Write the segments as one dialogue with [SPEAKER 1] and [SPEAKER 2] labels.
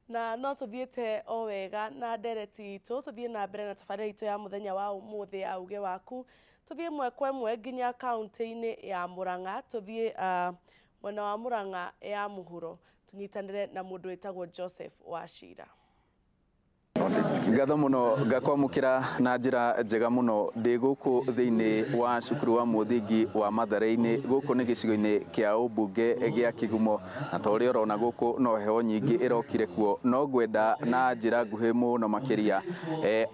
[SPEAKER 1] Na no tũthiĩte o wega na ndereti itũ, tũthiĩ na mbere na tabarĩra itũ ya mũthenya wa ũmũthĩ ya uge waku. Tũthiĩ ĩmwe kwa ĩmwe nginya kaũntĩ-inĩ ya Mũrang'a, tũthiĩ uh, mwena wa Mũrang'a ya mũhuro, tũnyitanĩre na mũndũ wĩtagwo Joseph Wachira.
[SPEAKER 2] Ngatho mũno ngakwamũkĩra na njĩra njega mũno ndĩ gũkũ thĩinĩ wa cukuru wa mũthingi wa Mathare-inĩ. Gũkũ nĩ gĩcigo-inĩ kĩa ũmbunge gĩa Kĩgumo, na ta ũrĩa ũrona gũkũ no heho nyingĩ ĩrokire kuo. No ngwenda na njĩra nguhĩ mũno makĩria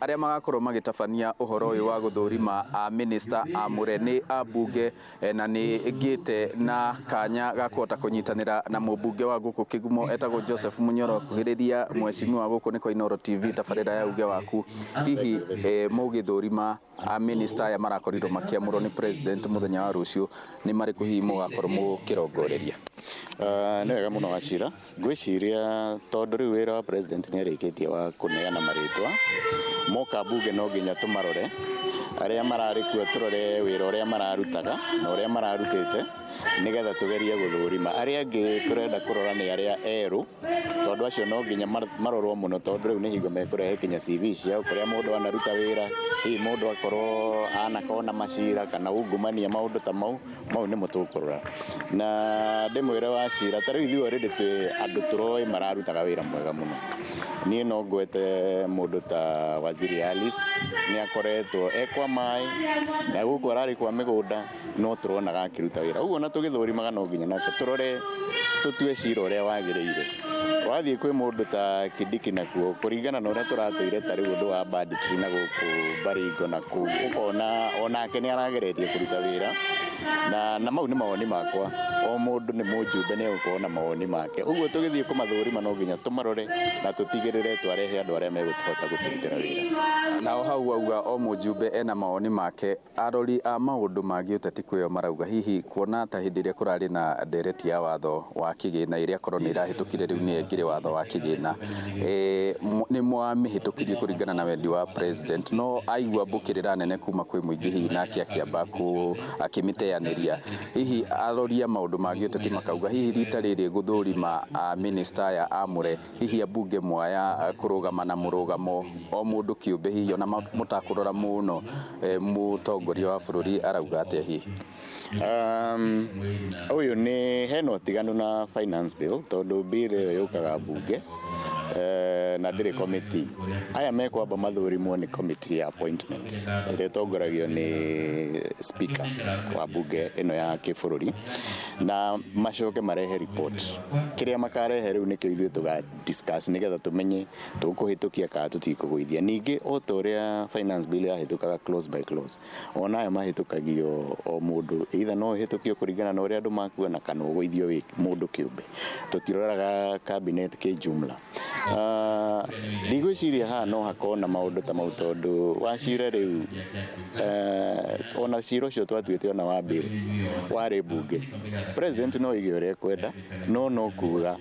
[SPEAKER 2] arĩa magakorwo magĩtabania ũhoro ũyũ wa gũthũrima a minister amũre nĩ ambunge, na nĩ ngĩte na kanya ga kũhota kũnyitanĩra na mũmbunge wa gũkũ Kĩgumo etagwo Joseph Munyoro. Kuhĩrĩria mheshimiwa, gũkũ nĩ kwa Inooro TV, tabarĩra ya uge waku. Hihi mũgĩthũrima a minister aya marakorirwo makĩamũrwo nĩ president mũthenya wa rũciũ, nĩ marĩkũ hihi mũgakorwo mũkĩrongoreria?
[SPEAKER 3] Nĩ wega mũno, Wachira. Ngwĩciria tondũ rĩu wĩra wa president nĩ arĩkĩtie wa kũneana marĩtwa, moka mbunge no nginya tũmarore arĩa mararĩ kuo, tũrore wĩra ũrĩa mararutaga na ũrĩa mararutĩte, nĩgetha tũgerie gũthũrima. Arĩa angĩ tũrenda kũrora nĩ arĩa erũ, tondũ acio no nginya marorwo mũno, tondũ rĩu nĩ hingo mekũrehe kinya CV ciao, kũrĩa mũndũ anaruta wĩra, hihi mũndũ akorwo anakorwo na macira kana ungumania, maũndũ ta mau. Mau nĩmo tũkũrora. Na ndĩmwĩre Wachira, ta rĩu ithuĩ already twĩ andũ tũroĩ mararutaga wĩra mwega mũno. Niĩ no ngwete mũndũ ta Waziri Alice, nĩ akoretwo e kwa maĩ na gũkũ ararĩ kwa mĩgũnda, no tũronaga akĩruta wĩra. Ũguo ona tũgĩthũrimaga no nginya nake tũrore, tũtue cira ũrĩa wagĩrĩire. Wathiĩ kwĩ mũndũ ta Kindiki nakuo, kũringana na ũrĩa tũratũire ta rĩu ũndũ wa banditry na gũkũ Baringo na kũu, ũkona onake nĩ arageretie kũruta wĩra. Na mau nĩ mawoni makwa, o mũndũ nĩ mũjumbe, nĩ egũkorwo na mawoni make. Ũguo tũgĩthiĩ kũmathũrima no nginya tũmarore na tũtigĩrĩre twarehe andũ arĩa megũhota gũtũrutĩra wĩra.
[SPEAKER 2] Nao hau wauga o mũjumbe ena mawoni make. Arori a maũndũ ma gĩũteti kwĩo marauga hihi kuona ta hĩndĩ ĩrĩa kũrarĩ na ndereti ya watho wa kĩgĩna, ĩrĩa korwo nĩ ĩrahĩtũkire, rĩu nĩyo ĩngĩrĩ watho wa kĩgĩna, nĩ mwamĩhĩtũkirie kũringana na wendi wa president, no aigua mbũkĩrĩra nene kuma kwĩ mũingĩ, hihi nake akĩamba akĩmĩteanĩria. Hihi arori a maũndũ ma gĩũteti makauga hihi rita rĩrĩ gũthũrima a minister aya amũre, hihi ambunge mwaya kũrũgama na mũrũgamo o mũndũ kĩũmbe, hihi ona mũtakũrora mũno mũtongoria wa bũrũri arauga atĩa hihi?
[SPEAKER 3] Ũyũ nĩ hena ũtiganu na finance bill, tondũ bill ĩyo yũkaga mbunge na ndĩrĩ committee. Aya mekwamba mathũrimwo nĩ committee ya appointments ĩrĩa ĩtongoragio nĩ speaker wa mbunge ĩno ya kĩbũrũri, na macoke marehe report. Kĩrĩa makarehe rĩu nĩkĩo ithuĩ tũga discuss, nĩgetha tũmenye tũkũhĩtũkia kana tũtikũgũithia. Ningĩ o ta ũrĩa finance bill yahĩtũkaga clause by clause, ona aya mahĩtũkagio o mũndũ, either no ĩhĩtũkio kũringana na ũrĩa andũ makuona kana ũgũithio wĩ mũndũ kĩũmbe. Tũtiroraga cabinet kĩ jumla. Ndigwĩciria haha no hakorwo na maũndũ ta mau, tondũ Wachira rĩu ona cira ũcio twatuĩte ona wa bill warĩ mbunge. President no oige ũrĩa ekwenda, no kuga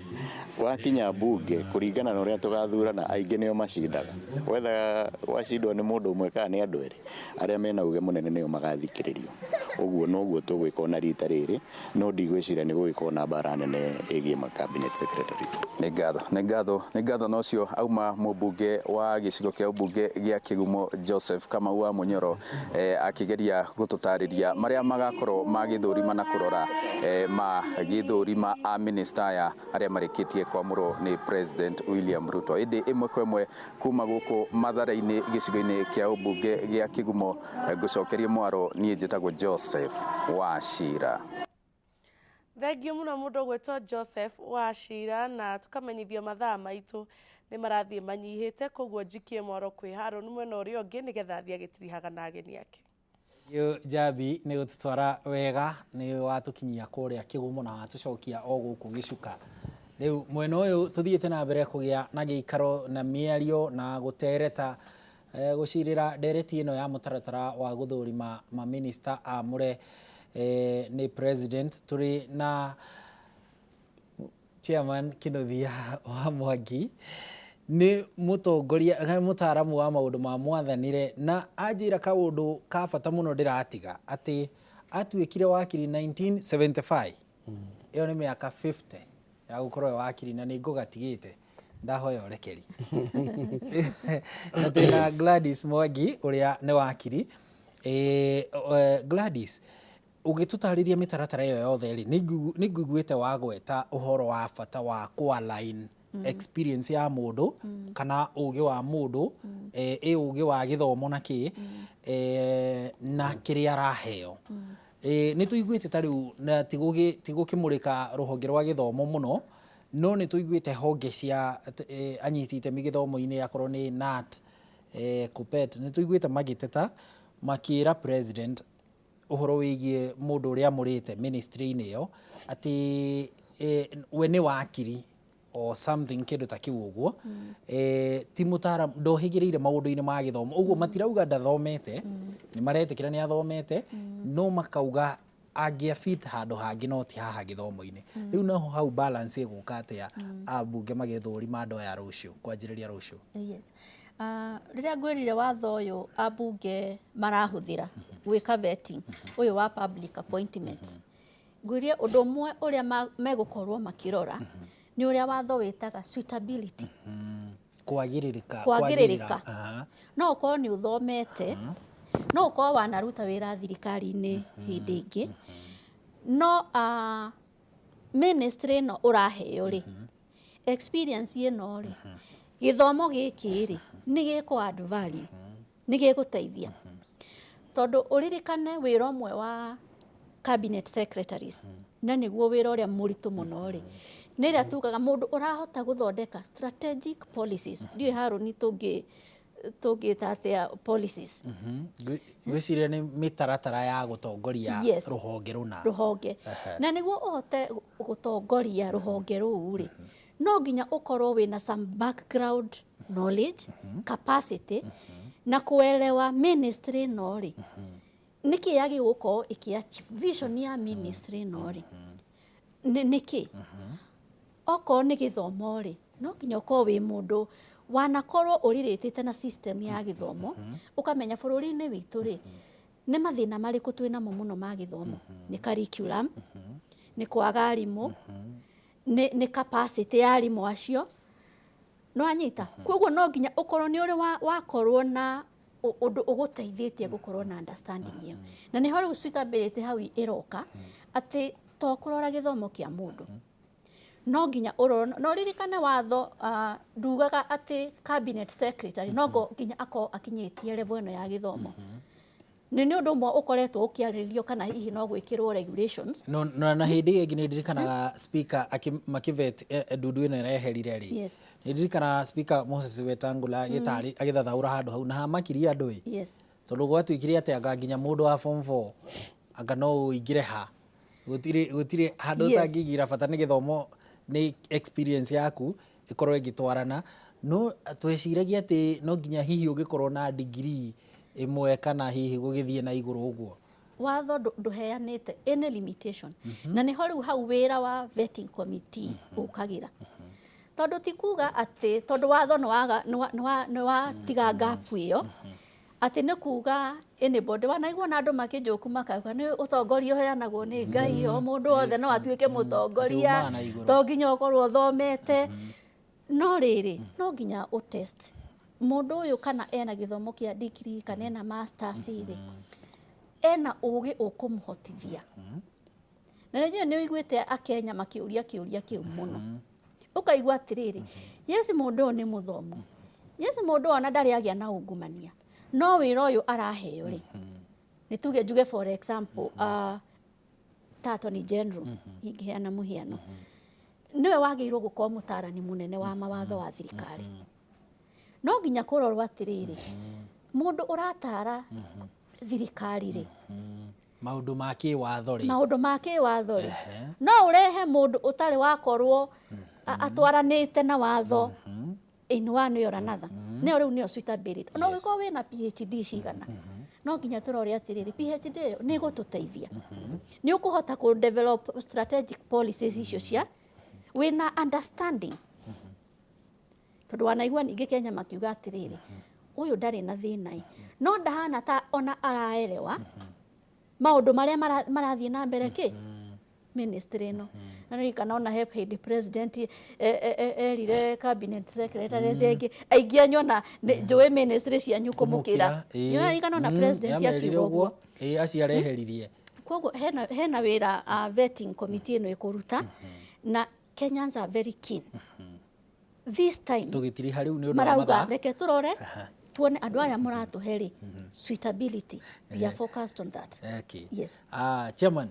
[SPEAKER 3] wakinya mbunge, kũringana na ũrĩa tũgathurana, aingĩ nĩo macindaga. Wetha gwacindwo nĩ mũndũ ũmwe kana nĩ andũ erĩ, arĩa mena uge mũnene nĩo magathikĩrĩrio. Ũguo noguo tũgwĩka ona rita rĩrĩ, no ndigwĩciria nĩ gũgĩkorwo na mbara nene ĩgiĩ ma cabinet secretaries.
[SPEAKER 2] Nĩ ngatho, nĩ ngatho, nĩ ngatho. Na ũcio auma mũmbunge wa gĩcigo kĩa ũmbunge gĩa Kĩgumo, Joseph Kamau wa Mũnyoro, akĩgeria gũtũtarĩria marĩa magakorwo magĩthũrima na kũrora magĩthũrima a minister aya arĩa marĩkĩtie kwamũrwo nĩ President William Ruto. Ĩndĩ ĩmwe kwa ĩmwe kuma gũkũ Mathare-inĩ, gĩcigo-inĩ kĩa ũmbunge gĩa Kĩgumo, ngũcokerie mwaro. Niĩ njĩtagwo Joseph Wachira.
[SPEAKER 1] Thengiũ mũno mũndũ ũgwĩtwo Joseph Wachira, na tũkamenyithio mathaa maitũ nĩ marathiĩ manyihĩte, koguo njikie mwaro kwĩ Harũni mwena ũrĩa ũngĩ, nĩgetha athiĩ agĩtirihaga na ageni ake.
[SPEAKER 4] Thengiũ Njambi nĩ gũtũtwara wega, nĩ watũkinyia kũrĩa Kĩgumo na watũcokia o gũkũ gĩcuka. Rĩu mwena ũyũ tũthiĩte na mbere kũgĩa na gĩikaro na mĩario na gũtereta, gũcirĩra ndereti ĩno ya mũtaratara wa gũthũrima mamĩnĩsta amũre nĩ president. Tũrĩ na chairman Kinuthia wa Mwangi, nĩ mũtongoria kana mũtaaramu wa maũndũ ma mwathanĩre, na anjĩra kaũndũ ka bata mũno ndĩratiga, atĩ atuĩkire wakiri 1975. Ĩyo nĩ mĩaka 50 ya gũkorwo e wakiri, na nĩ ngũgatigĩte. Ndahoya ũrekeri. Na twĩna Gladys Mwangi ũrĩa nĩ wakiri. Gladys, ũgĩtũtarĩria mĩtaratara ĩyo yothe rĩ, nĩ ngũiguĩte wagweta ũhoro wa bata wa kũ-align experience ya mũndũ kana ũgĩ wa mũndũ, ĩ ũgĩ wa gĩthomo na kĩ, na kĩrĩa araheo. Nĩ tũiguĩte ta rĩu na ti gũkĩmũrĩka rũhonge rwa gĩthomo mũno, no nĩ tũiguĩte honge cia anyiti itemi gĩthomo-inĩ, akorwo nĩ KNUT, KUPPET, nĩ tũiguĩte magĩteta makĩra president ũhoro wĩgiĩ mũndũ ũrĩa amũrĩte ministry-inĩ ĩyo atĩ we nĩ wakiri or something kĩndũ ta kĩu ũguo, ti mũtaaramu, ndohĩgĩrĩire maũndũ-inĩ ma gĩthomo. Ũguo matirauga ndathomete, nĩ maretĩkĩra nĩ athomete, no makauga angĩa fit handũ hangĩ no ti haha gĩthomo-inĩ. Rĩu naho hau balance ĩgũka atĩa ambunge magĩthũrima andũ aya rũciũ, kwanjĩrĩria rũciũ?
[SPEAKER 5] Yes. Rĩrĩa ngwĩrire watho ũyũ ambunge marahũthĩra gwĩka vetting ũyũ wa public appointments, ngwĩrire ũndũ ũmwe ũrĩa megũkorwo makĩrora nĩ ũrĩa watho wĩtaga suitability.
[SPEAKER 4] Kwagĩrĩrĩka.
[SPEAKER 5] Kwagĩrĩrĩka. No ũkorwo nĩ ũthomete, no ũkorwo wanaruta wĩra thirikari-inĩ hĩndĩ ĩngĩ, no ministry ĩno ũraheo rĩ, experience ĩno rĩ, gĩthomo gĩkĩ rĩ, nĩ gĩkũ add value, nĩ gĩgũteithia. Tondũ ũririkane wĩra ũmwe wa cabinet secretaries, na nĩguo wĩra ũrĩa mũritũ mũno rĩ, nĩ ĩrĩa tugaga mũndũ ũrahota gũthondeka strategic policies. Ndiũĩ Harũni tũngĩta atĩa policies.
[SPEAKER 4] Ngwĩciria nĩ mĩtaratara ya gũtongoria rũhonge rũna.
[SPEAKER 5] Rũhonge. Na nĩguo ũhote gũtongoria rũhonge rũu rĩ, no nginya ũkorwo wĩna some background knowledge, capacity, na kuelewa ministry ĩno rĩ, nĩkĩ yagĩrĩirwo gũkorwo ĩkĩ achieve vision ya ministry ĩno rĩ, nĩkĩ? Okorwo nĩ gĩthomo rĩ, no nginya ũkorwo wĩ mũndũ wanakorwo ũrĩrĩtĩte na system ya gĩthomo, ũkamenya bũrũri-inĩ witũ rĩ, nĩ mathĩna marĩkũ twĩnamo mũno ma gĩthomo. Nĩ curriculum, nĩ kwaga arimũ, nĩ capacity ya arimũ acio. No anyita. Koguo no nginya ũkorwo nĩ ũrĩ wakorwo na ũndũ ũgũteithĩtie gũkorwo na understanding ĩyo. Na nĩho rĩu suitability hau ĩroka, atĩ to kũrora gĩthomo kĩa mũndũ. No nginya ũrore, no ririkane watho ndugaga atĩ cabinet secretary no nginya akorwo akinyĩtie level ĩno ya gĩthomo. Nĩ nĩ ũndũ ũmwe ũkoretwo ũkĩarĩrĩrio kana hihi no gwĩkĩrwo regulations.
[SPEAKER 4] No, na hĩndĩ ĩyo ĩngĩ nĩ ndirikanaga speaker makĩvet ndundu ĩno ĩreherire rĩ. Nĩ ndirikanaga speaker Moses Wetangula agĩtarĩ agĩthathaũra handũ hau na hamakirie andũ ĩ. Tondũ gwatuĩkire atĩ anga nginya mũndũ wa form 4 anga no ũingĩre ha. Gũtirĩ handũ ũtangĩingĩra, bata nĩ gĩthomo, nĩ experience yaku ĩkorwo ĩgĩtwarana. No tweciragia atĩ no nginya hihi ũngĩkorwo na degree ĩmwe kana hihi gũgĩthiĩ na igũrũ ũguo.
[SPEAKER 5] Watho ndũheanĩte any limitation. Na nĩho rĩu hau wĩra wa vetting committee ũkagĩra. Tondũ ti kuga atĩ tondũ watho nĩ watiga gap ĩyo, atĩ nĩ kuga anybody. Wanaigua na andũ makĩnjũku makauga nĩ ũtongoria ũheanagwo nĩ Ngai, o mũndũ wothe no atuĩke mũtongoria, to nginya ũkorwo ũthomete. No rĩrĩ, no nginya ũtest mũndũ ũyũ kana ena gĩthomo kĩa degree kana ena masters rĩ, ena ũgĩ ũkũmũhotithia. Na nĩ nĩ ũiguĩte Akenya makĩũria kĩũria kĩu mũno. Ũkaigua atĩrĩrĩ, yes mũndũ ũyũ nĩ mũthomu, yes mũndũ ũyũ ona ndarĩ agĩa na ungumania, no wĩra ũyũ araheo rĩ, nĩ tuge njuge for example, ta Attorney General, ingĩheana mũhiano, nĩwe wagĩrĩirwo gũkorwo mũtarani mũnene wa mawatho wa thirikari. No nginya kũrorwo atĩrĩrĩ, mũndũ ũratara thirikari rĩ,
[SPEAKER 4] maũndũ ma kĩwatho rĩ,
[SPEAKER 5] maũndũ ma kĩwatho rĩ, no ũrehe mũndũ ũtarĩ wakorwo atwaranĩte na watho in one way or another. Nĩyo rĩu nĩyo suitability. Ona ũngĩkorwo wĩna PhD cigana, no nginya tũrore atĩrĩrĩ, PhD ĩyo nĩ ĩgũtũteithia, nĩ ũkũhota kũ develop strategic policies icio cia wĩna understanding. Tondũ wanaigua ningĩ Kenya makiuga atĩrĩrĩ, ũyũ ndarĩ na thĩna ĩ, no ndahana ta ona araerewa maũndũ marĩa marathiĩ na mbere kĩ. ministry ĩno. Na nĩririkana ona he hĩndĩ president erire cabinet secretary aingĩ aingĩ anyu ona nĩ- njũĩ ministry cianyu kũmũkĩra. Nĩũraririkana ona president
[SPEAKER 4] Nĩamerire
[SPEAKER 5] akiuga ũguo.
[SPEAKER 4] Ĩĩ, acio areheririe.
[SPEAKER 5] Koguo hena wĩra vetting committee ĩno ĩkũruta, na Kenyans are very keen this time.
[SPEAKER 4] Tũgĩtiriha rĩu nĩ ũndũ wa
[SPEAKER 5] marauga
[SPEAKER 4] mathaa.
[SPEAKER 5] Reke tũrore tuone andũ arĩa mũratũhe rĩ, suitability, we are focused on that. Yes.
[SPEAKER 4] Ah, chairman,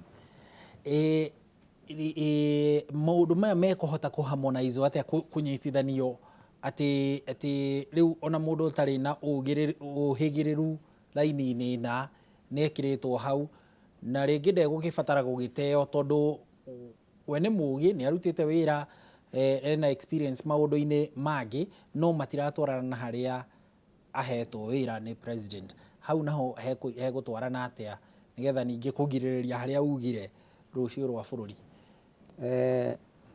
[SPEAKER 4] maũndũ maya mekũhota kũharmonize atĩa, kũnyitithanio atĩ rĩu ona mũndũ ũtarĩ na ũhĩgĩrĩru raini-inĩ na nĩekĩrĩtwo hau, na rĩngĩ ndegũgĩbatara gũgĩteo tondũ we nĩ mũgĩ, nĩ arutĩte wĩra, ena experience maũndũ-inĩ mangĩ, no matiratwarana na harĩa ahetwo wĩra nĩ president. Hau naho hegũtwarana atĩa nĩgetha ningĩ kũgirĩrĩria harĩa ugire rũciũ rwa bũrũri?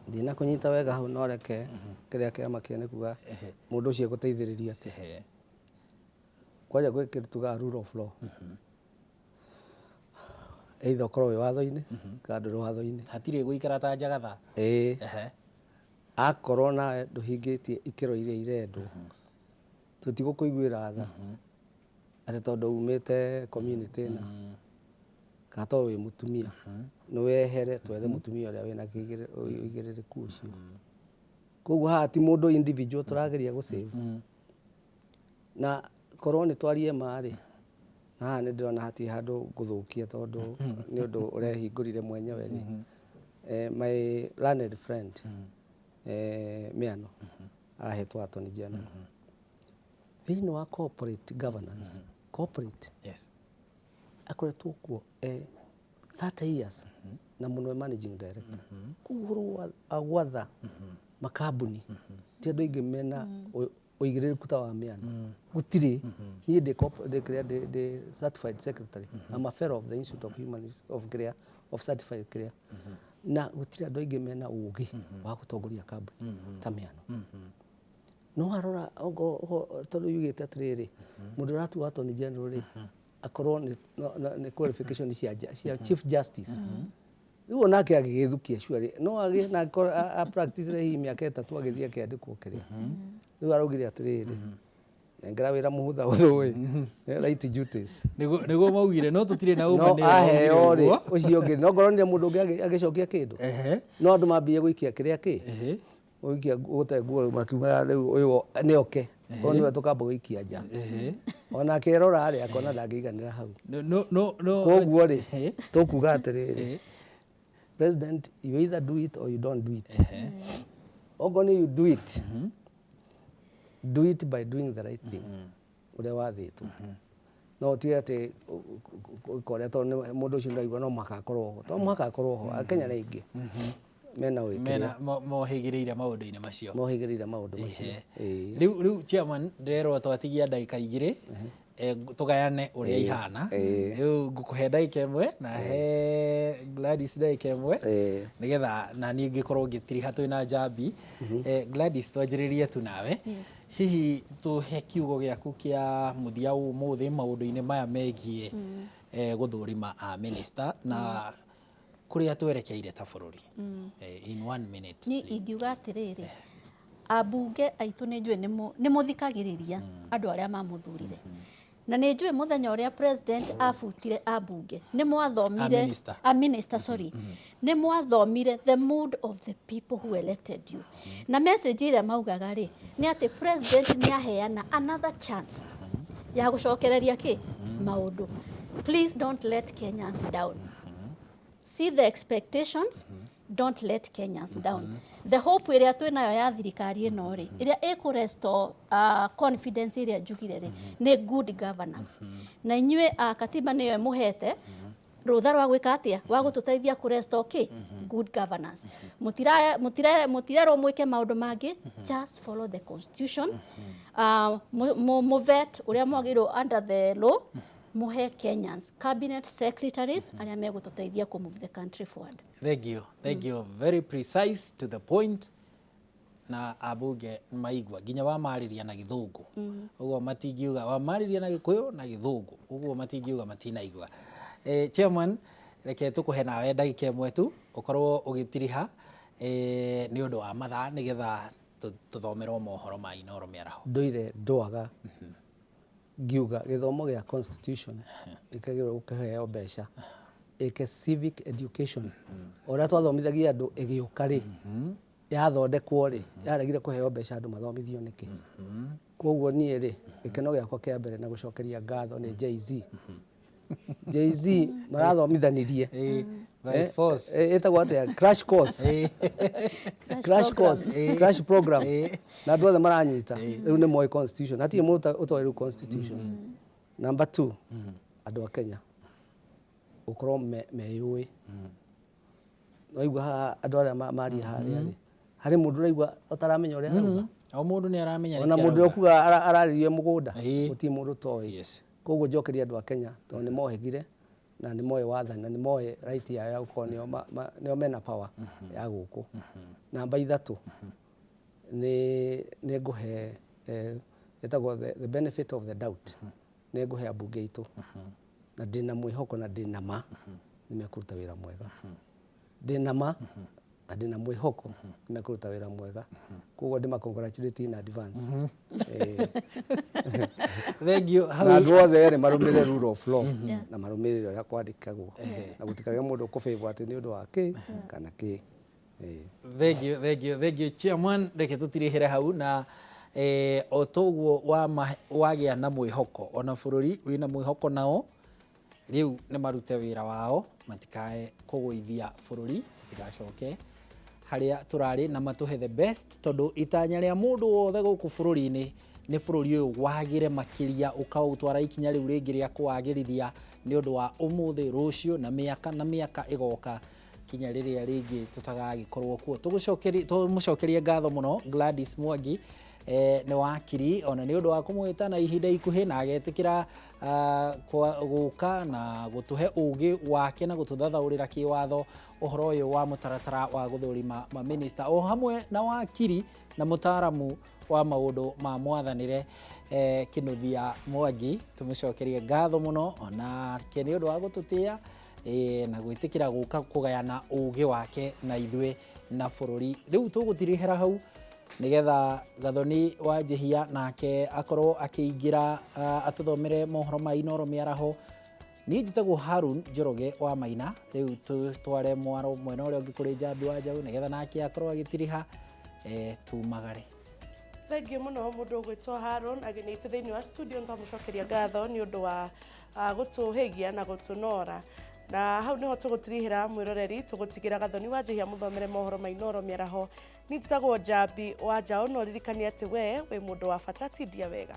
[SPEAKER 6] Ndinakũnyita wega hau, no reke kĩrĩa kĩama kĩa nĩ kuga mũndũ ũcio egũteithĩrĩria atĩa. Kwanja gwĩ kĩndũ tugaga rule of law, either ũkorwo wĩ watho-inĩ kana ndũrĩ watho-inĩ.
[SPEAKER 4] Hatirĩ gũikara ta njagatha.
[SPEAKER 6] Ĩĩ. Akorwo nawe ndũhingĩtie ikĩro iria irendwo, tũtigũkũiguĩra tha atĩ tondũ umĩte community ĩna kana tondũ wĩ mũtumia, nĩ wehere twethe mũtumia ũrĩa wĩna ũigĩrĩrĩku ũcio. Koguo haha ti mũndũ individual tũrageria gũ save. Na korwo nĩ twarie ma rĩ, na haha nĩ ndĩrona hatirĩ handũ ngũthũkia tondũ nĩ ũndũ ũrehingũrire mwenyewe rĩ, my learned friend Miano arahetwo attorney general thĩinĩ wa corporate governance, corporate akoretwo kuo 30 years na mũno e managing director. Koguo ũhoro wa gwatha makambuni ti andũ aingĩ mena ũigĩrĩrĩku ta wa Miano, gũtirĩ. Niĩ ndĩ kĩrĩa, ndĩ certified secretary. I'm a fellow of the Institute of Human of kĩrĩa, of certified kĩrĩa, na gũtirĩ andũ aingĩ mena ũgĩ wa gũtongoria kambuni ta Miano. No warora tondũ yugĩte atĩrĩrĩ, mũndũ ũratua attorney general rĩ, akorwo nĩ qualification cia chief justice. Rĩu onake agĩgĩthukia surely no agĩe na a practice hihi mĩaka 3 agĩthiĩ akĩandĩkwo kĩrĩa. Rĩu araugire atĩrĩrĩ, nengera wĩra mũhũthahũthũ ĩ, light duties.
[SPEAKER 4] Nĩguo maugire, no tũtirĩ na ũma
[SPEAKER 6] no
[SPEAKER 4] nĩwe
[SPEAKER 6] aheo
[SPEAKER 4] maugire
[SPEAKER 6] rĩ,
[SPEAKER 4] ũguo.
[SPEAKER 6] Ũcio ũngĩ no ngorwo nĩ mũndũ ũngĩ agĩcokia kĩndũ, no andũ mambie gũikia kĩrĩa kĩ gũikia gũte nguo, makiuga rĩu ũyũ nĩ oke ũyũ nĩwe tũkamba gũikia nja. Onake erora rĩ, akona ndangĩiganĩra hau.
[SPEAKER 4] No.
[SPEAKER 6] Koguo rĩ, tũkuga atĩrĩrĩ, president, you either do it or you don't do it. Okorwo nĩ you do it, do it by doing the right thing ũrĩa wathĩtwo, no ũtige atĩ ũrĩa tondũ mũndũ ũcio ndaigua no mũhaka akorwo ho, to mũhaka akorwo ho. Akenya nĩ aingĩ mena wĩkĩrĩa
[SPEAKER 4] mena mohĩgĩrĩire maũndũ-inĩ macio.
[SPEAKER 6] Mohĩgĩrĩire maũndũ macio. Ĩĩ.
[SPEAKER 4] Rĩu chairman, ndĩrerwo twatigia ndagĩka 2, tũgayane ũrĩa ihana. Rĩu ngũkũhe ndagĩka 1 na he Gladys ndagĩka 1, nĩgetha na niĩ ngĩkorwo ngĩtiriha twĩna njambi. Gladys, twanjĩrĩrie tu nawe. Hihi tũhe kiugo gĩaku kĩa mũthia ũmũthĩ maũndũ-inĩ maya megiĩ gũthũrima a minister na kũrĩa twerekeire ta bũrũri. In one minute.
[SPEAKER 5] Niĩ ingiuga atĩrĩrĩ, ambunge aitũ, nĩ njũĩ nĩ mũthikagĩrĩria andũ arĩa mamũthurire, na nĩ njũĩ mũthenya ũrĩa president abutire ambunge nĩ mwathomire
[SPEAKER 4] A minister.
[SPEAKER 5] A minister, sorry, nĩ mwathomire the mood of the people who elected you, na message ĩrĩa maugaga rĩ nĩ atĩ president nĩ aheana another chance ya gũcokereria kĩ maũndũ. Please don't let Kenyans down. See the expectations. Don't let Kenyans down. The hope ĩrĩa twĩ nayo ya thirikari ĩno rĩ, ĩrĩa ĩkũ restore confidence ĩrĩa njugire rĩ, nĩ good governance, na inyuĩ katiba nĩyo ĩmũhete rũtha rwa gwĩka atĩa, wa gũtũteithia kũ restore kĩ good governance. Mũtirerwo mwĩke maũndũ mangĩ, just follow the constitution, mũvet ũrĩa mwagĩrĩirwo under the law, mũhe Kenyans cabinet secretaries arĩa megũtũteithia kũ move the country forward.
[SPEAKER 4] Thank you. Thank you. Very precise, to the point. Na ambunge maigua nginya wamarĩria na gĩthũngũ ũguo matingiuga, wamarĩria na Gĩkũyũ na Gĩthũngũ ũguo matingiuga matinaigua. Chairman, Reke tũkũhe nawe ndagĩka ĩmwe tu ũkorwo ũgĩtiriha nĩ ũndũ wa mathaa, nĩgetha tũthomerwo mohoro ma Inooro mĩaraho.
[SPEAKER 6] Ndũire ndwaga ngiuga gĩthomo gĩa constitution gĩkagĩrĩirwo gũkĩheo mbeca ĩke civic education. O ũrĩa twathomithagia andũ ĩgĩũka rĩ, yathondekwo rĩ, yaregire kũheo mbeca andũ mathomithio nĩkĩ? Koguo niĩ rĩ, gĩkeno gĩakwa kĩa mbere na gũcokeria ngatho nĩ Jay-Z. Jay-Z marathomithanirie.
[SPEAKER 4] By force.
[SPEAKER 6] Ĩtagwo atĩa? Crash course. Crash course, crash program, na andũ othe maranyita rĩu nĩ moĩ constitution. Hatirĩ mũndũ ũtoĩ rĩu constitution. Number two, andũ a Kenya gũkorwo meyũĩ. Waigua haha andũ arĩa maria harĩa rĩ, harĩ mũndũ ũraigua ũtaramenya ũrĩa arauga?
[SPEAKER 4] O mũndũ nĩ aramenya
[SPEAKER 6] ona
[SPEAKER 4] nĩkĩ
[SPEAKER 6] mũndũ ũrĩa
[SPEAKER 4] arauga.
[SPEAKER 6] ũkuga ararĩrie mũgũnda, gũtirĩ mũndũ ũtoĩ. Koguo njokeria andũ a Kenya, tondũ nĩ mohĩgire na nĩ moĩ wathani na nĩ moĩ right yao ya gũkorwo nĩo mena power ya gũkũ. Namba 3, nĩ ngũhe ĩtagwo the benefit of the doubt, nĩ ngũhe ambunge aitũ, na ndĩna mwĩhoko na ndĩna ma nĩ mekũruta wĩra mwega. Ndĩna ma na ndĩna mwĩhoko nĩ mekũruta wĩra mwega, koguo ndĩma congratulate in advance.
[SPEAKER 4] Thank you.
[SPEAKER 6] Na andũ othe erĩ marũmĩrĩre rule of law na marũmĩrĩre ũrĩa kwandĩkagwo, na gũtikagĩe mũndũ ũkũbĩbwo atĩ nĩ ũndũ wa kĩ kana kĩ.
[SPEAKER 4] Thank you, thank you, thank you, chairman. Reke tũtirihĩre hau na o toguo wagĩa na mwĩhoko, ona bũrũri wĩna mwĩhoko nao rĩu nĩ marute wĩra wao, matikae kũgũithia bũrũri, tũtigacoke harĩa tũrarĩ, na matũhe the best, tondũ itanya rĩa mũndũ wothe gũkũ bũrũri-inĩ nĩ bũrũri ũyũ wagĩre makĩria, ũkaũtwara ikinya rĩu rĩngĩ rĩa kũwagĩrithia nĩ ũndũ wa ũmũthĩ, rũciũ na mĩaka na mĩaka ĩgoka, kinya rĩrĩa rĩngĩ tũtagagĩkorwo kuo. Tũmũcokerie ngatho mũno Gladys Mwangi, nĩ wakiri, ona nĩ ũndũ wa kũmwĩta na ihinda ikuhĩ na agetĩkĩra gũka na gũtũhe ũgĩ wake na gũtũthathaũrĩra kĩwatho ũhoro ũyũ wa mũtaratara wa gũthũrima maminista, o hamwe na wakiri na mũtaaramu wa maũndũ ma mwathanĩre Kinuthia Mwangi. Tũmũcokerie ngatho mũno onake nĩ ũndũ wa gũtũtĩa na gwĩtĩkĩra gũka kũgayana ũgĩ wake na ithuĩ na bũrũri. Rĩu tũgũtirihĩra hau nĩgetha Gathoni wa Njihia nake akorwo akĩingĩra atũthomere mohoro ma Inooro mĩaraho. Niĩ njĩtagwo Harun Njoroge wa Maina. Rĩu tũtware mwaro mwena ũrĩa ũngĩ kũrĩ Njambi wa Njaũ nĩgetha nake akorwo agĩtiriha tumagare.
[SPEAKER 1] Thank you mũno mũndũ ũgwĩtwo Harun ageni aitũ thĩinĩ wa studio. Nĩtwamũcokeria ngatho nĩ ũndũ wa gũtũhĩgia na gũtũnora, na hau nĩho tũgũtirihĩra mwĩroreri, tũgũtigĩra Gathoni wa Njihia mũthomere mohoro ma Inooro mĩaraho. Niĩ njĩtagwo Njambi wa Njaũ, no ririkanie atĩ we wĩ mũndũ wa bata, tindia wega.